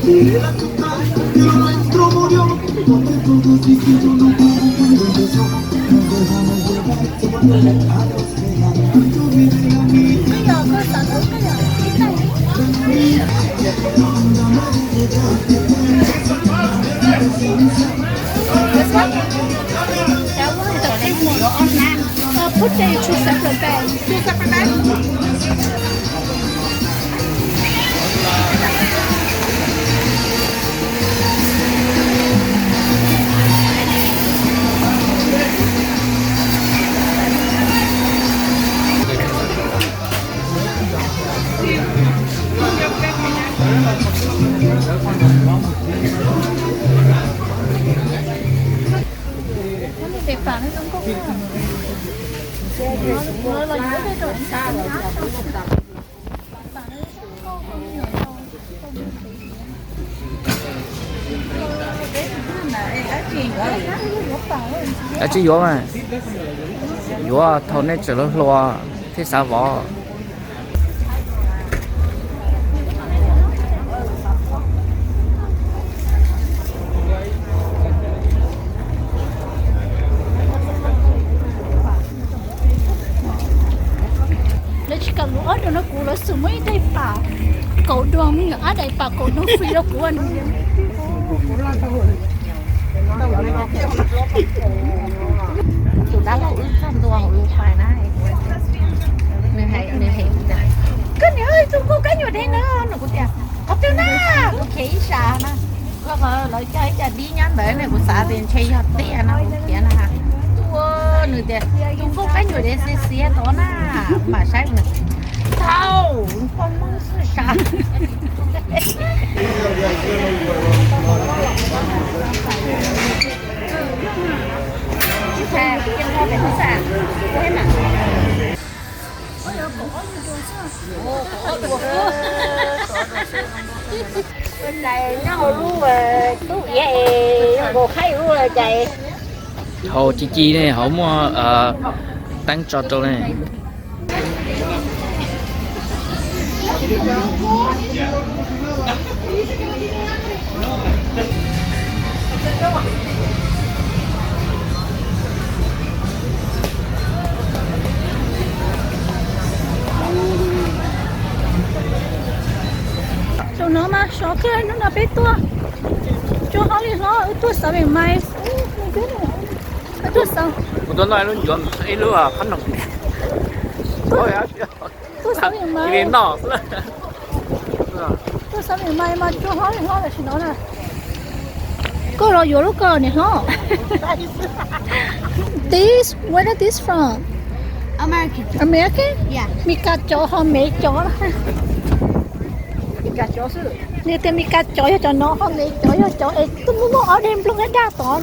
Put them in two separate bags. Two separate bags? Dab tsi yuav mas, yuav thaum nej tseem hluas hluas thiaj xav vov. Lawv tsis kam lub ob dua no kuv, lawv xum muaj ib daim pam kaum dua, ob daim pam kaum dua free rau kuv. Tus dab laug wb txog ntua hauv lub fais na, nws hais, nws hais tias, koj niam, tus nkauj kab nyuam deb na, no kuv tias, qhov twg na, kuv khiav ib sab na. Koj qhov lawv cog ib co dib nyob ntawd ne, kuv xav tias ntshe yog tiag no kuv khiav na. Ua, nws tias tus nkauj kab nyuam deb xiav xiav tod na, mam saib nws. Thaum poj Hmoob xwb sas. Nyob hauv lub tub iav es zoo nkaus qhaib lub cais. Hauv ci ci ne, hauv muaj teeb tso rau ne. Zaum no mas sov kawg, hnub no peb tuaj. Cuab hauj lwm hlob, wb tuaj xav veem mais. Wb tuaj xav, kuv tuaj noj ib lub ncuav, ib lub qhob noom. Tuaj xav veem mais, tuaj xav veem mais mas cuab hauj lwm hlob tam sim no na. Koj los yuav lub ko niam hlob. This, where is this from? American. American? Yeah. Mes kas cov ho Mev cov. Nws tias Mes kas cov yog cov no, ho Mev cov yog cov es twb muaj muaj ob daim nplooj daj daj tod.